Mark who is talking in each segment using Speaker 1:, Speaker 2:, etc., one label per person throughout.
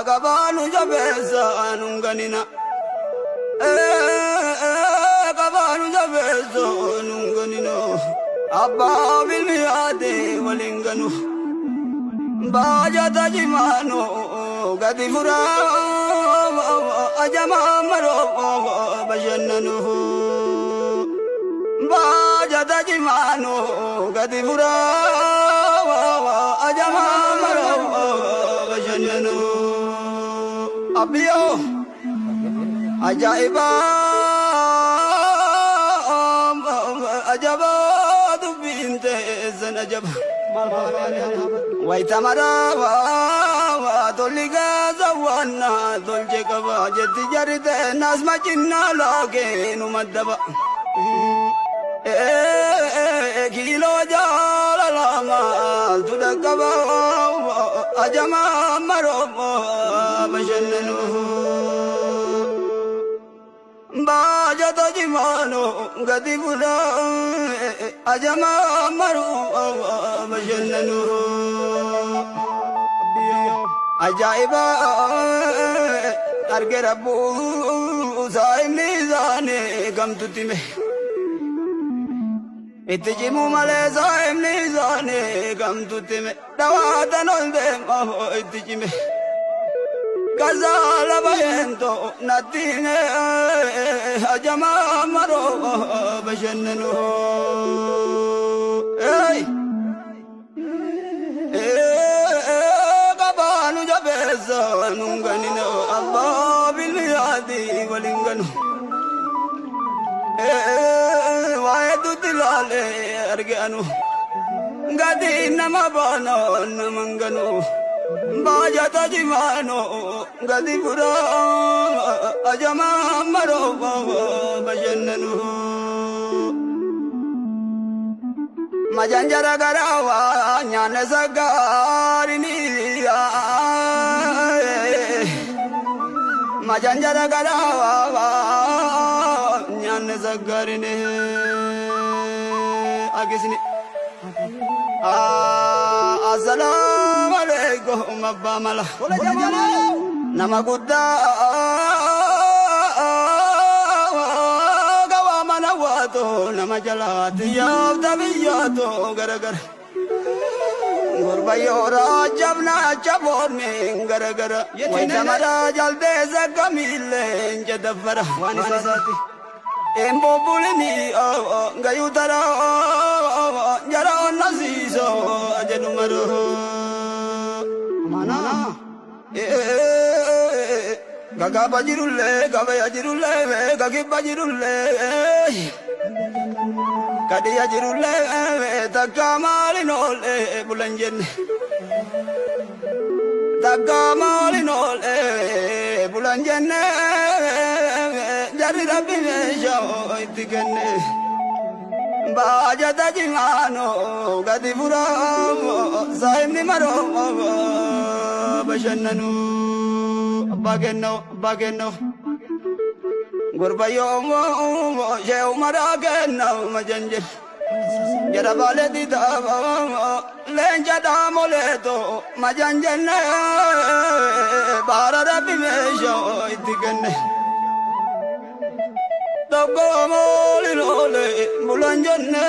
Speaker 1: Qabaanu jabeessa nun ganina. Qabaanu jabeessa nun ganina. Abbaa bilmi yaade waliin ganu. Baajata jimaanu gadi furaa ajamaa maroo bashannanu. Baajata jimaanu gadi furaa ajamaa maroo bashannanu. Abiyyoo ajaa'iba ajaba dubbiin teessan ajaba. Wayita maraa tolli gaasa waannaa tolche qaba jetti jarri teennaas macinnaa laakee nu maddaba. Kiiloo jaalala maaltu dhaqqaba ajamaa maroo bashannanu. Baajata jimaano gadi bulaa ajamaa maroo bashannanu. Ajaa'iba arge rabbuu saayimni isaanii gamtutti hime. Itti cimuu malee saayimni isaanii gamtutti hime. Dhawaatan ol deema itti cime. Gazaala bayeento natti hime ajamaa maroo bashannanu. Hey! Qabaanu jabeessa nun ganina abbaa bilmiyaati waliin ganu. Waa hedduutti ilaalee arge anu. Gadi nama baana naman ganu. Baajata jimaano gadi furaa ajamaa maroo bashannanu. Majanjara garawaa nyaanne sagaarini. Majanjara garawaa nyaanne sagaarini. Agisni. Assalaamu alaikum abbaa mala. Nama guddaa gawaa mana waatu nama jalaati yaafta biyyaatu garagara. Gurbayyoo raajabna chaboorni garagara. Wayita maraa jaldeessa kamiillee jedhaffara. Waan isaati. Embobbulini gayuu tara jara onna siiso jedhu maroo. Mana. Gagaba jirullee gabaya jirullee gagibba jirullee kadiya jirullee takka maalin oolee bulan jenne takka maalin oolee bulan jenne jarri rabbi meeshaa itti kenne. Baajata jimaano gadi furaa saayimni maroo bashannanu abbaa kennoo abbaa kennoo gurbayyoo shee umaraa kennoo majanjel jara baalee diidaa leenca dhaamoleeto majanjenne baara rabbi meeshaa itti kenne. Tokko mooli loole bulan jenne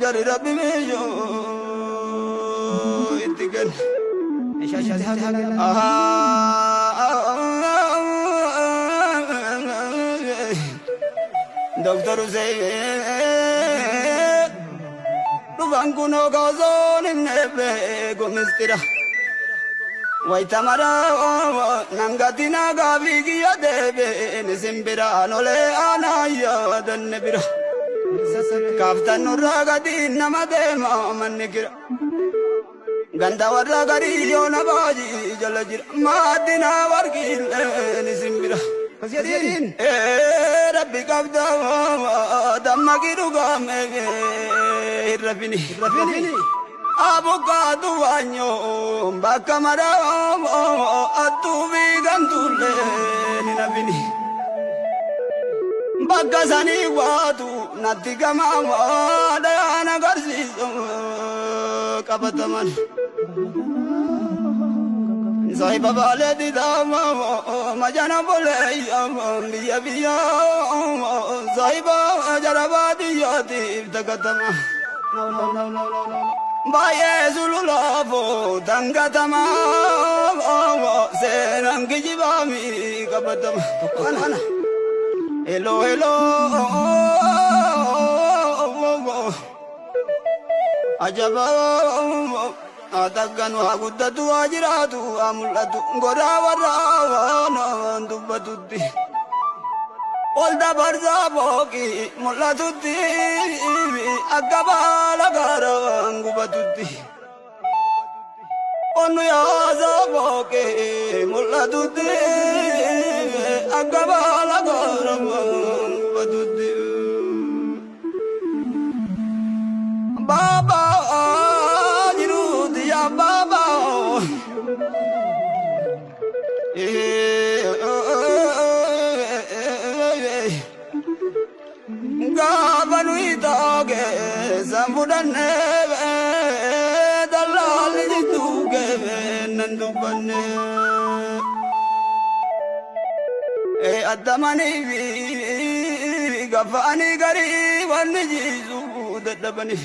Speaker 1: jari rabbi meeshaa itti kenne. Doktor Hussein dhufan kunoo kaasoon himne beeku mistira. Wayita maraa nangati nagaa fiigiyya deebiin simbiraan olee aanaa yaadanne bira. Kaaftan nurraa gadi nama deema manni kira. Ganda warra garii yoo na baajii jala jira. Maaddina warqiilleen simbira. Rabbi qabda dammaqii dhugaame hin rafini. Abukaatu waanyoo bakka maraa attuu fi gantuullee ni nafini. Bakka sanii waatu natti gamaa dhayaan agarsiisu qabataman. Saahiba baalee didaama majana bolee biyya biyya saahiba jara baadiyyaatiif tagatama. Baay'ee sululaafoo dangatama seenaan kijibaami qabatama. Hello hello ajaba takkan waa guddatu waa jiraatu waa mul'atu godaa warraa waan dubbatutti. Ol dabarsaa booqii mul'atutti akka baala gaaraan gubatutti. Onnu yaasaa booqii mul'atutti akka baala gaaraan gubatutti. Baaba jiruuti yaa baaba. Gaafa nuyi taage san fudhannee dallaalli jidduu nan dubbanne. Addamanii fi gafaanii garii wanni jiisu dadhabanii.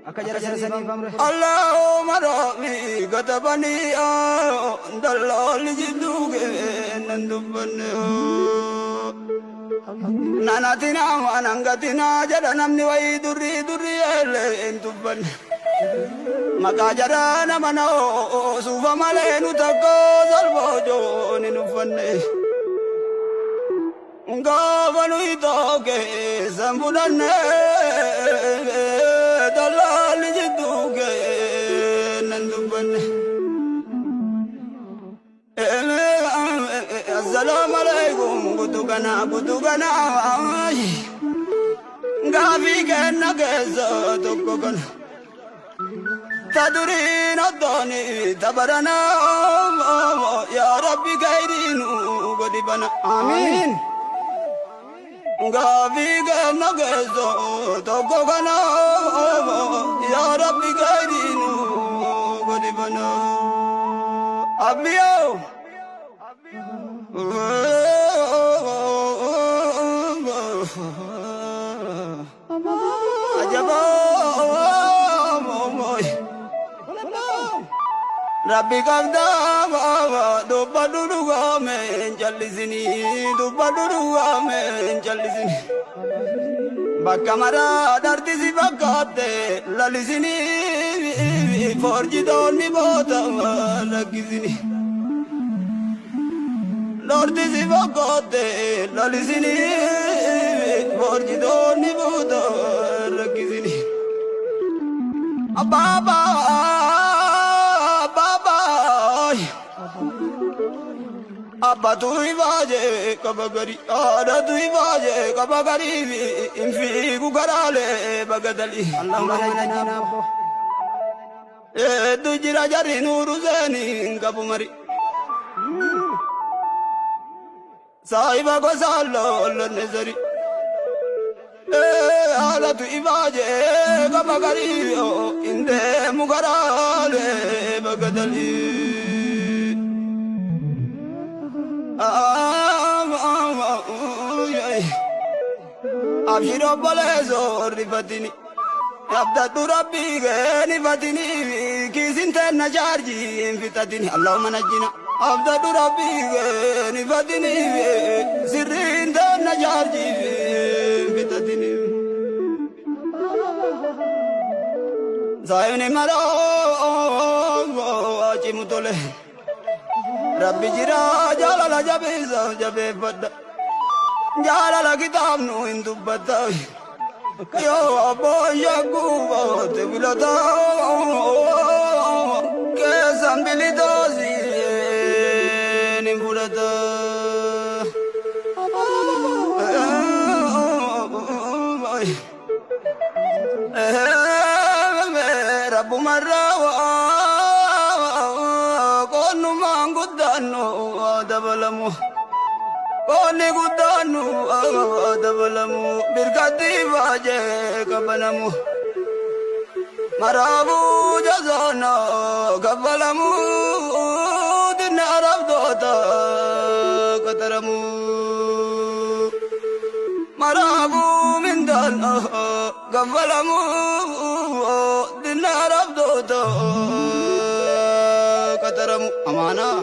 Speaker 2: Akka jara saniif amre.
Speaker 1: Allahumma rabbi katabanii dallaalli jidduu nan dubbanne. Nanatina waan hangatina jedha namni wayii durrii durrii eellee hin dubbanne. Maqaa jaraa nama na suufa malee nu takka salphoo hin uffanne. Gaafa nuyi tooke san fudhanne dallaalli jidduu nan dubbanne. Assalaamu alaikum guutuu kana guutuu kana gaafii kenna keessa tokko kana. Ta duriin oddooni tabarana yaa Rabbi khayriinu godhi bana.
Speaker 2: Amiin.
Speaker 1: Gaafii kenna keessa tokko kana yaa Rabbi khayriinu godhi bana. Abbiyoo. Rabbi qabdaa dubbadhu dhugaame hin jallisinii dubbadhu dhugaame hin jallisinii. Bakka maraa dhartisi fakkaatte lalisinii forjitoonni boota lakkisinii. Dhartisi fakkaatte lalisinii forjitoonni boota lakkisinii. Baaba baaba abbatu ifaaje qaba gari haadhatu ifaaje qaba gari hin fiigu karaalee bagadali.
Speaker 2: Allahumma najjina abbo.
Speaker 1: Hedduu jira jarri nuuru seeni hin qabu mari. Saahiba gosa lollonne sari. Haadhatu ifaaje qaba gari hin deemu karaalee bagadali. Abshir obboleessoo rifatini. Abdadhu rabbii keeni fatini. Kiisin teenna chaarjii hin fixatini. Allahumma najjina. Abdadhu rabbii keeni fatini. Sirriin teenna chaarjii hin fixatini. Saayini maroo cimu tole. Rabbi jira jaalala jabeessa jabeeffadha. Jaalala kitaabnu hin dubbata. Yoo abboon shakkuu boote filata. Keessan bilitoosi ni fudhata. Rabbumarraa qonnumaan guddaannu dabalamu. Qonni guddaannu dabalamu. Birkatti baajee qabanamu. Maraafuu jazaana kaffalamuu dinna arabdoota qataramuu. Maraafuu mindaan kaffalamuu dinna arabdoota qataramu. Amaanaa.